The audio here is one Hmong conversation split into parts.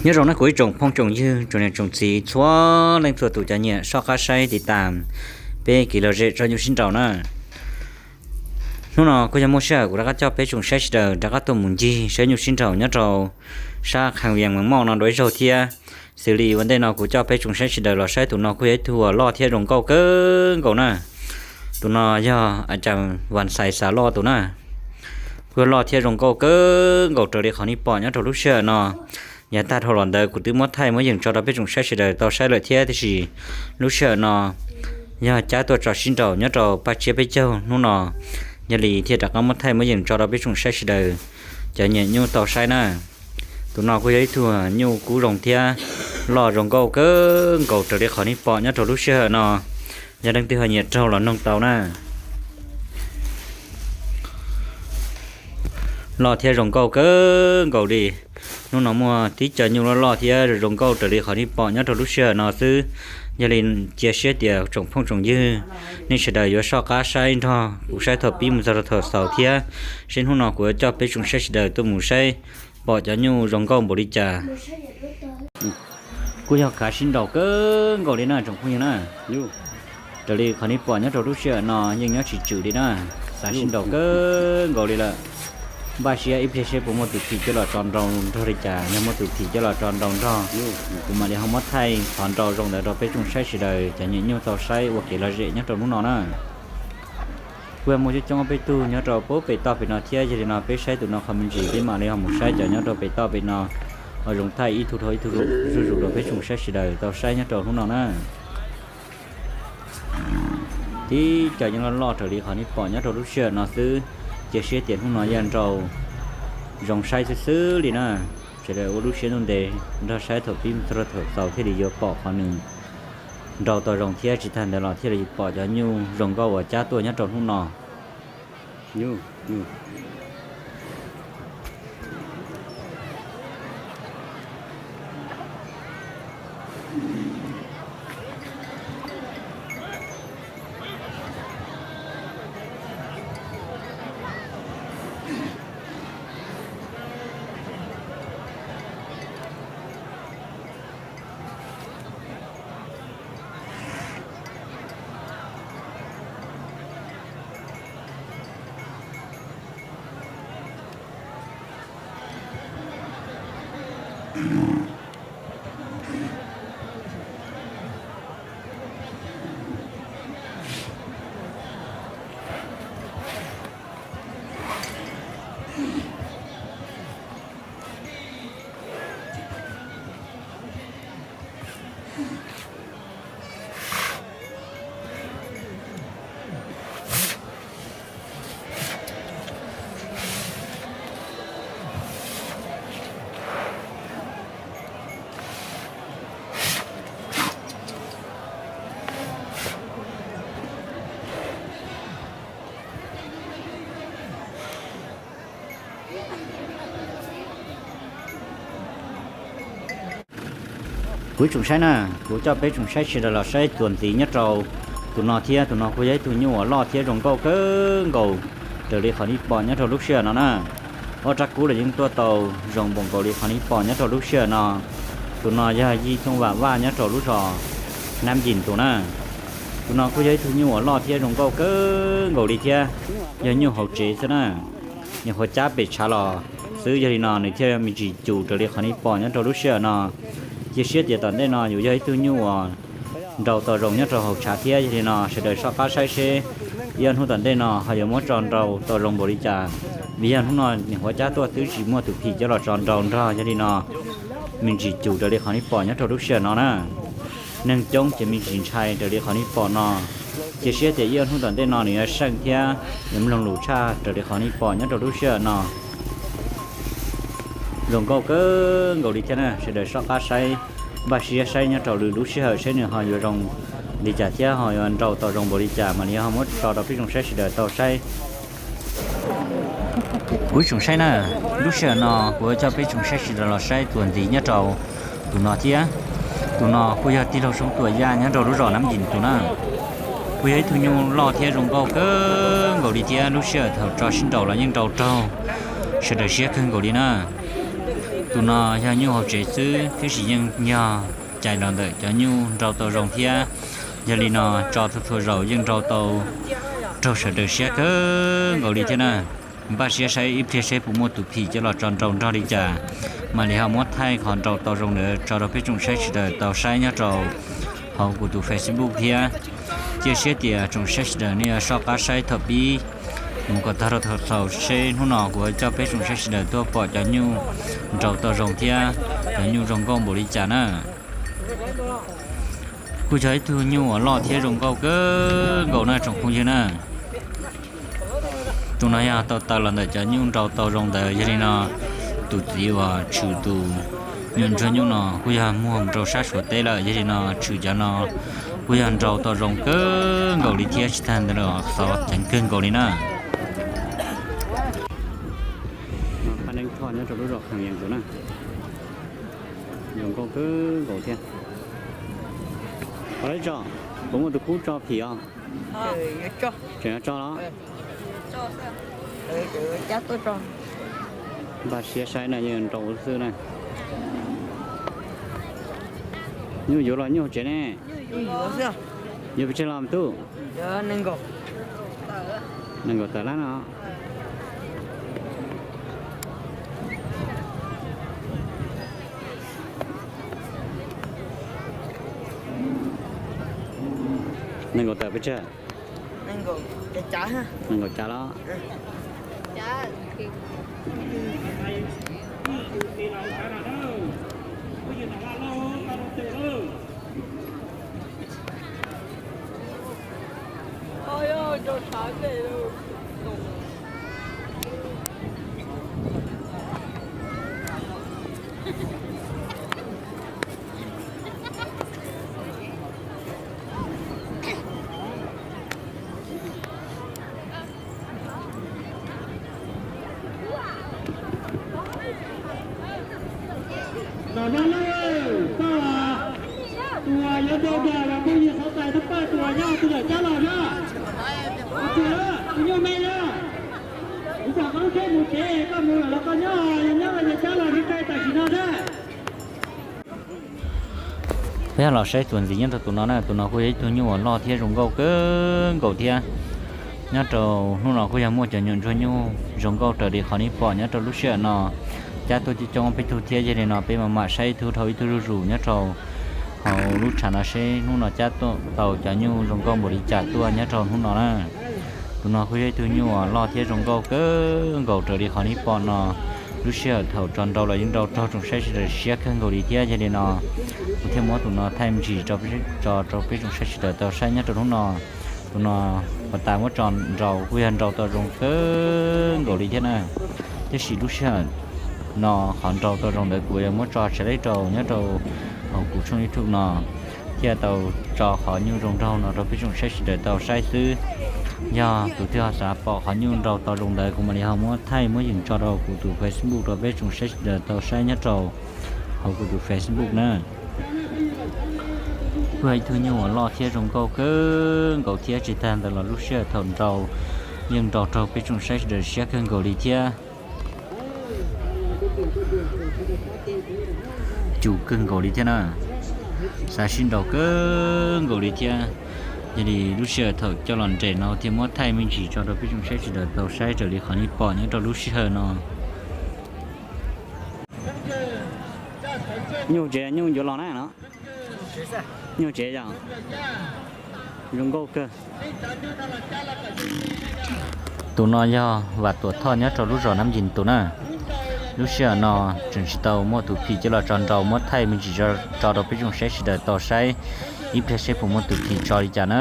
Nyob zoo na kuv ib tsoom phooj tsoom ywg, tsoom niam tsoom txiv txhua leej txhua tus cov nyiam soj qab saib tiv tas peb kev lom zem tso nyuj sib nraus na. Hnub no kuj yog muaj sij hawm kuv rov qab coj peb tsoom saib sawv daws rov qab tuaj mus ncig saib nyuj sib nraus nyob rau sab Kham Vias Mees Mauj no dua ib zaug thiab. Xws li ua ntej no kuv coj peb tsoom saib sawv daws los saib tus no kuj yog ib tug uas loj thiab zoo nkauj kawg nkaus na. Tus no yog a cas Vas Xais Xav Loj tus na. Kuj yog loj thiab zoo nkauj kawg nkaus raws li qhov nej pom nyob rau lub sij hawm no. Yav tag dhau los ntawd kuv twb muab thaij muab yeem tso rau peb tsoom saib sawv daws tau saib lawm thiab, tiam sis lub sij hawm no yog cab tuaj tso sib nraus nyob rau paj tsiab peb caug hnub no, yog li thiaj rov qab muab thaij muab yeem tso rau peb tsoom saib sawv daws cov nyiam nyuj tau saib na. Tus no kuj yog ib tug nyuj kub zoo thiab loj zoo nkauj kawg nkaus raws li qhov nej pom nyob rau lub sij hawm no. Yog leej twg ho nyiam raug los noog tau na. Loj thiab zoo nkauj kawg nkaus li. Hnub no muaj tib co nyuj loj loj thiab zoo nkauj raws li qhov nej pom nyob rau lub sij hawm no xwb. Yog li cia siab tias tsoom phooj tsoom ywg, nej sawv daws yuav soj qab saib nrog kuv saib thaum pib mus txog rau thaum xaus thiab, seb hnub no kuv yuav coj peb tsoom saib sawv daws tuaj mus saib pom cov nyuj zoo nkauj npaum li cas. Kuj yog kav sib nraus kawg nkaus li na tsoom phooj ywg na. Raws li qhov nej pom nyob rau lub sij hawm no yeej nyob tsis tswm li na, xav sib nraus kawg nkaus li lawm. Npaj siab ib pliag seb puas muaj tus phim coj los tso nraus nrog li cas, yog muaj tus phim coj los tso nraus nrog, kuv mam li ho muab thaij qhov nraus zoo ntawd rau peb tsoom saib sawv daws cov nyiam nyuj tau saib ua kev lom zem nyob rau hnub no na. Kuj yog muaj coob coob ob peb tug nyob rau pub pem toj pem no thiab, yog li no peb saib tus no qhov me ntsis peb mam li ho mus saib cov nyob rau pem toj pem no, ho zoo thaij ib tug dhau ib tug zuj zus rau peb tsoom saib sawv daws tau saib nyob rau hnub no na. Tib co yeej loj loj raws li qhov nej pom nyob rau lub sij hawm no xwb, cia siab tias hnub no yog nraus zoo saib xwb xwb li na. Sawv daws ua lub siab ntuj ntev nrog saib thaum pib txog rau thaum xaus thiaj li yuav pom qhov nws nraus tau zoo thiab tsis tag ntawd los thiaj li pom cov nyuj zoo nkauj uas cab tuaj nyob rau hnub no. Kuv ib tsoom saib na, kuv coj peb tsoom saib sawv daws los saib txuas ntxiv nyob rau tus no thiab. Tus no kuj yog ib tug nyuj uas loj thiab zoo nkauj kawg nkaus raws li qhov nej pom nyob rau lub sij hawm no na. Ob rab kub los yeej tuaj tau zoo npaum nkaus li qhov nej pom nyob rau lub sij hawm no. Tus no yog yij tooj vam vaj nyob rau lub zos Nab Yim tus na. Tus no kuj yog ib tug nyuj uas loj thiab zoo nkauj kawg nkaus li thiab, yog nyuj hauv tsev xwb na. Nws nyuam qhuav cab pem tshav los xwb, yog li no nws thiaj me ntsis cum raws li qhov nej pom nyob rau lub sij hawm no. Cia siab tias tom ntej no yuav yog ib tug nyuj uas nraus tau zoo nyob rau hauv tshav thiab, yog li no sawv daws soj qab saib seb ib ob hnub tom ntej no ho yuav muab tso nraus tau zoo npaum li cas. Vim yog hnub no nws nyuam qhuav cab tuaj twb tsis muaj tus phim coj los tso nraus nrog, yog li no me ntsis cum raws li qhov nej pom nyob rau lub sij hawm no na. Neeg coob ces me ntsis ntshai raws li qhov nej pom no. Cia siab tias ib ob hnub tom ntej no nws yuav seej thiab yuav mloog lus tshaj raws li qhov nej pom nyob rau lub sij hawm no. Zoo nkauj kawg nkaus li thiab na, sawv daws soj qab saib, npaj siab saib nyob rau lwm lub sij hawm seb nws ho yuav zoo li cas thiab ho yuav nraus tau zoo npaum li cas mam li ho muab tso rau peb tsoom saib sawv daws tau saib. Kuv ib tsoom saib na, lub sij hawm no kuv yuav coj peb tsoom saib sawv daws los saib txuas ntxiv nyob rau tus no thiab. Tus no kuj yog tij laug Soob Tuam Yaj nyob rau lub zos Nab Yim tus na. Kuj yog ib tug nyuj loj thiab zoo nkauj kawg nkaus li thiab, lub sij hawm thaum tso sib nraus los yeej nraus raug sawv daws siab kawg nkaus li na. Tus no yog nyuj hauv tsev xwb, tiam sis yeej yog cais los ntawm cov nyuj nrau tau zoo thiab. Yog li no tso txhua txhua zaus yeej nrau tau raug sawv daws siab kawg nkaus li thiab na. Npaj siab saib ib pliag seb puas muaj tus phim coj los tso nrau nrog li cas, mam li ho muab thaij qhov nrau tau zoo ntawd tso rau peb tsoom saib sawv daws tau saib nyob rau hauv kuv tus Facebook thiab. Cia siab tias tsoom saib sawv daws nej yuav soj qab saib thaum pib mus kom tag rau thaum xaus seb hnub no kuv yuav coj peb tsoom saib sawv daws tuaj pom cov nyuj nrau tau zoo thiab cov nyuj zoo nkauj npaum li cas na. Kuj yog ib tug nyuj uas loj thiab zoo nkauj kawg nkaus na tsoom phooj ywg na. Tus no yog tau taw los ntawm cov nyuj nrau tau zoo ntawd, yog li no tus txiv uas tshwm tus nyuam ntsuag nyuj no kuj yog muag mus rau sab Suav teb lawm, yog li no tshwm cov no kuj yog nrau tau zoo kawg nkaus li thiab, tsis tag ntawd los xov ceev kawg nkaus li na. Paj Neeb Thoj nyob rau lub zos Khees Yees tus na, zoo nkauj kawg nkaus thiab. Qhov leb tso, puas muaj tus kub tso phim os? Tseem yuav tso los? Npaj siab saib na, yeej nrau xwb na. Nyuj yuav los nyuj tsev ne? Yuav pes tsawg los tub? Nees nkaum tawm lab no. Nees nkaum tawm pes tsawg? Nees nkaum cav los? Los no lawm, koj tus uas yuav nrau dag los phooj ywg xov xais thab paj tus uas nyob tus yawm cab los na. Tus nyuj me na, kuv pom koj lub tsheb mus tsev, koj mus lawm los koj nyob, yog nyob los yawm cab los tsis tau tam sim no na. Peb los saib txuas ntxiv nyob rau tus no na, tus no kuj yog ib tug nyuj uas loj thiab zoo nkauj kawg nkaus thiab. Nyob rau hnub no kuj yog muaj cov nyuam ntsuag nyuj zoo nkauj raws li qhov nej pom nyob rau lub sij hawm no cab tuaj coob coob peb tug thiab, yog li no peb mam mam saib ib tug dhau ib tug zuj zus nyob rau hauv lub tshav no seb hnub no cab tau cov nyuj zoo nkauj npaum li cas tuaj nyob rau hnub no na. Tus no kuj yog ib tug nyuj uas loj thiab zoo nkauj kawg nkaus raws li qhov nej pom no. Lub sij hawm thaum tso nrau los yeej nrau raug tsoom saib sawv daws siab kawg nkaus li thiab, yog li no kuv thiaj muab tus no thaij me ntsis tso rau peb tsoom saib sawv daws tau saib nyob rau hnub no. Tus no puag ta muab tso nrau kuj yog nrau tau zoo kawg nkaus li thiab na. Tiam sis lub sij hawm no qhov nrau tau zoo ntawd kuv yuav muab tso tsis laib rau nyob rau hauv kuv tshooj YouTube no, thiaj tau tso qhov nyuj zoo nraug no rau peb tsoom saib sawv daws tau saib xwb. Yog tus twg ho xav pom qhov nyuj nrau tau zoo ntawd kuv mam li ho muab thaij muab yeem tso rau kuv tus Facebook rau peb tsoom saib sawv daws tau saib nyob rau hauv kuv tus Facebook na. Kuj yog ib tug nyuj uas loj thiab zoo nkauj kawg nkaus thiab, tsis tag ntawd los lub sij hawm thaum nrau yeej nrau raug peb tsoom saib sawv daws siab kawg nkaus li thiab. Cum kawg nkaus li thiab na, xav sib nrau kawg nkaus li thiab. Yog li lub sij hawm thaum coj los nres no thiaj muab thaij me ntsis tso rau peb tsoom saib sawv daws tau saib raws li qhov nej pom nyob rau lub sij hawm no. Nyuj tsev, nyuj yuav los na no. Nyuj tsev yog zoo nkauj kawg. Tus no yog Vam Tuam Thoj nyob rau lub zos Nab Yis tus na. Lub sij hawm no tseem tsis tau muaj tus phim coj los tso nrau, muab thaij me ntsis tso rau peb tsoom saib sawv daws tau saib ib pliag seb puas muaj tus phim tso li cas na.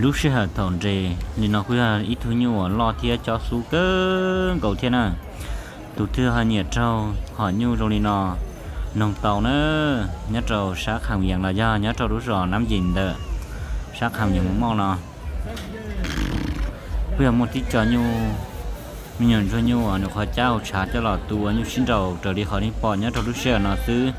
Lub sij hawm thaum nres li no kuj yog ib tug nyuj uas loj thiab cob xub kawg nkaus thiab na. Tus twg ho nyiam raug hom nyuj zoo li no, Noog tau na, nyob rau sab Kham Yees los yog nyob rau lub zos Nab Yim ntawm sab Kham Yees Mos Mauj no, kuj yog muaj tib co nyuj, me nyuam ntsuag nyuj uas nws qhov cab hauv tshav coj los tu ua nyuj sib nraus raws li qhov nej pom nyob rau lub sij hawm no xwb.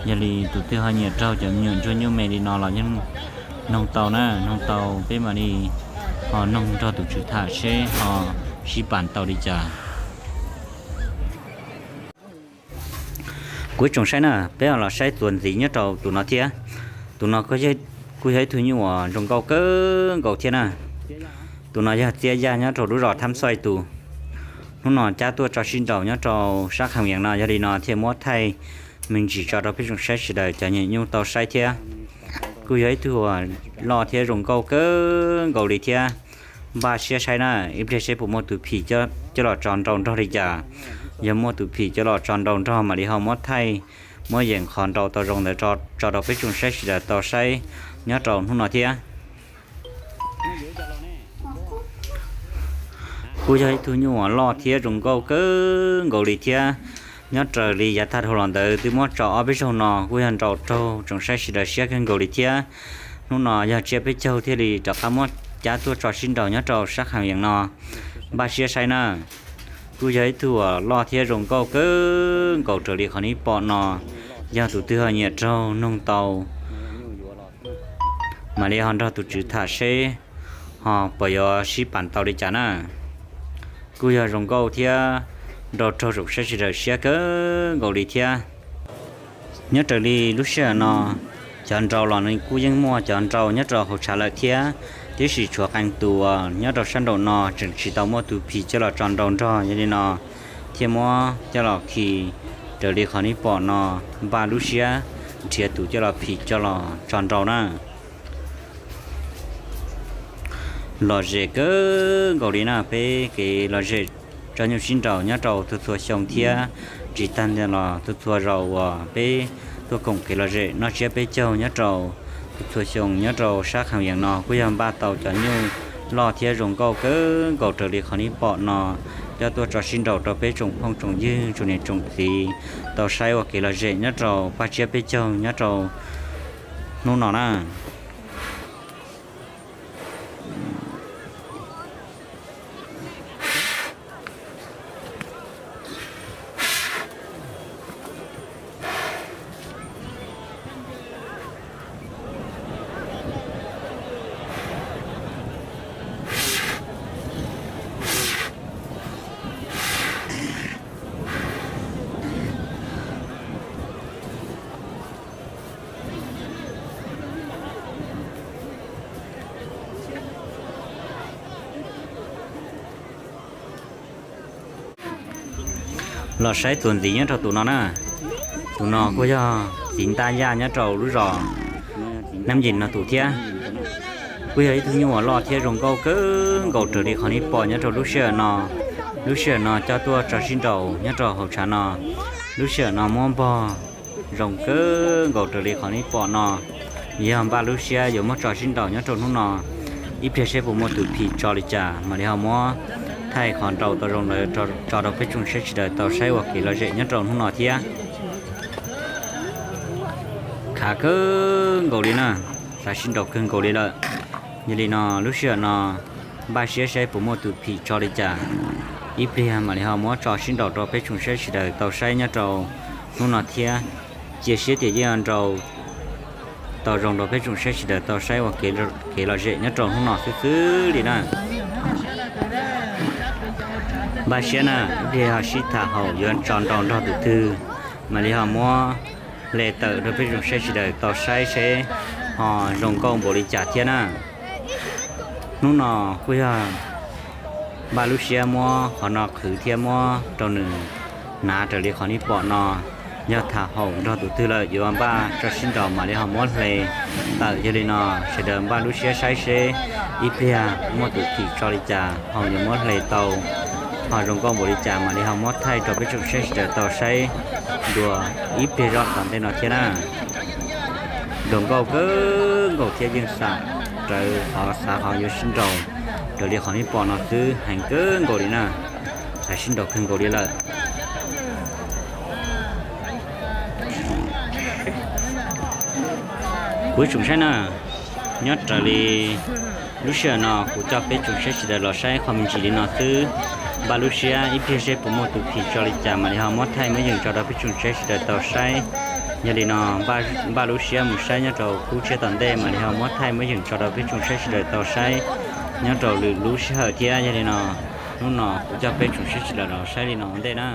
Yog li tus twg ho nyiam raug cov me nyuam ntsuag nyuj me li no los yeej noog tau na, noog tau peb mam li ho noog nrog tus tswv tham seb ho sib pam tau li cas. Kuv ib tsoom saib na, peb ho los saib txuas ntxiv nyob rau tus no thiab. Tus no kuj yog ib tug nyuj uas zoo nkauj kawg nkaus thiab na. Tus no yog txiab yaj nyob rau lub zos Thab Xoj tus. Hnub no cab tuaj tso sib nraus nyob rau sab Kham Yees no, yog li no thiaj muab thaij me ntsis tso rau peb tsoom saib sawv daws cov nyuam nyuj tau saib thiab. Kuj yog ib tug uas loj thiab zoo nkauj kawg nkaus li thiab. Npaj siab saib na, ib pliag seb puas muaj tus phim coj los tso nraus nrog li cas. Yog muaj tus phim coj los tso nraus nrog mam li ho muab thaij, muab yeem qhov nraus tau zoo ntawd tso rau peb tsoom saib sawv daws tau saib nyob rau hnub no thiab. Kuj yog ib tug nyuj uas loj thiab zoo nkauj kawg nkaus li thiab. Nyob raws li yav tag dhau los ntawd twb muab tso ob peb zaug no kuj yog nraus raug tsoom saib sawv daws siab kawg nkaus li thiab. Hnub no yog tsiab peb caug thiaj li rov qab muab cab tuaj tso sib nraus nyob rau sab Kham Yees no. Npaj siab saib na. Kuj yog ib tug uas loj thiab zoo nkauj kawg nkaus raws li qhov nej pom no. Yog tus twg ho nyiam raug noog tau, mam li ho nrog tus tswv tham seb ho puas yuav sib pam tau li cas na. Kuj yog zoo nkauj thiab nraus raug tsoom saib sawv daws siab kawg nkaus li thiab. Nyob raws li lub sij hawm no, cov nraus los nws kuj yeej muaj cov nraus nyob rau hauv tshav lawm thiab, tiam sis tshuav qee tus uas nyob rau sab nraum no tseem tsis tau muaj tus phim coj los tso nraus nrog, yog li no thiaj muab coj los khi raws li qhov nej pom no, npaj lub siab nrhiav tus coj los phim coj los tso nraus na. Lom zem kawg nkaus li na, peb kev lom zem tso nyuj sib nraus nyob rau txhua txhua xyoo thiab tsis tag ntawd los txhua txhua zaus uas peb tuaj koom kev lom zem noj tsiab peb caug nyob rau txhua txhua xyoo nyob rau sab Kham Yees no kuj yog npaj tau cov nyuj loj thiab zoo nkauj kawg nkaus raws li qhov nej pom no, coj tuaj tso sib nraus rau peb tsoom phooj tsoom ywg tsoom niam tsoom txiv tau saib ua kev lom zem nyob rau paj tsiab peb caug nyob rau hnub no na. Los saib txuas ntxiv nyob rau tus no na. Tus no kuj yog txiv ntaj yaj nyob rau lub zos Nab Yim no tus thiab. Kuj yog ib tug nyuj uas loj thiab zoo nkauj kawg nkaus raws li qhov nej pom nyob rau lub sij hawm no. Lub sij hawm no coj tuaj tso sib nraus nyob rau hauv tshav no. Lub sij hawm no muab npog zoo kawg nkaus raws li qhov nej pom no. Yog npaj lub siab yuav muab tso sib nraus nyob rau hnub no, ib pliag seb puas muaj tus phim tso li cas mam li ho muab thaij qhov nraus tau zoo ntawd tso rau peb tsoom saib sawv daws tau saib ua kev lom zem nyob rau hnub no thiab. Khav kawg nkaus li na, xav sib nraus kawg nkaus li lawm. Yog li no lub sij hawm no npaj siab saib puas muaj tus phim tso li cas, ib pliag mam li ho muab tso sib nraus rau peb tsoom saib sawv daws tau saib nyob rau hnub no thiab. Cia siab tias yeej yuav nraus tau zoo rau peb tsoom saib sawv daws tau saib ua kev lom zem nyob rau hnub no xwb xwb li na. Npaj siab na, ib pliag ho sib tham haum yuav tso nraus nrog tus twg, mam li ho muab hle tawm rau peb tsoom saib sawv daws tau saib seb ho zoo nkauj npaum li cas thiab na. Hnub no kuj yog npaj lub siab muab qhov no qhwv thiab muab rau nws hnav raws li qhov nej pom no. Yog tham haum nrog tus twg lawm yuav npaj tso sib nraus mam li ho muab hle tawm. Yog li no sawv daws npaj lub siab saib seb ib pliag muaj tus phim tso li cas ho yuav muab hle tau, ho zoo nkauj npaum li cas mam li ho muab thaij rau peb tsoom saib sawv daws tau saib dua ib pliag zoj tom ntej no thiab na. Zoo nkauj kawg nkaus thiab yeej xam rawv qhov xav qhov yuav sib nraus raws li qhov nej pom no xwb, heev kawg nkaus li na. Xav sib nraus kawg nkaus li lawm. Kuv ib tsoom saib na, nyob raws li lub sij hawm no kuv coj peb tsoom saib sawv daws los saib qhov me ntsis li no xwb. Npaj lub siab ib pliag seb puas muaj tus phim tso li cas mam li ho muab thaij muab yeem tso rau peb tsoom saib sawv daws tau saib. Yog li no, npaj lub siab mus saib nyob rau khub tshiab tom ntej mam li ho muab thaij muab yeem tso rau peb tsoom saib sawv daws tau saib nyob rau lwm lub sij hawm thiab. Yog li no, hnub no kuv coj peb tsoom saib sawv daws los saib li no ua ntej na.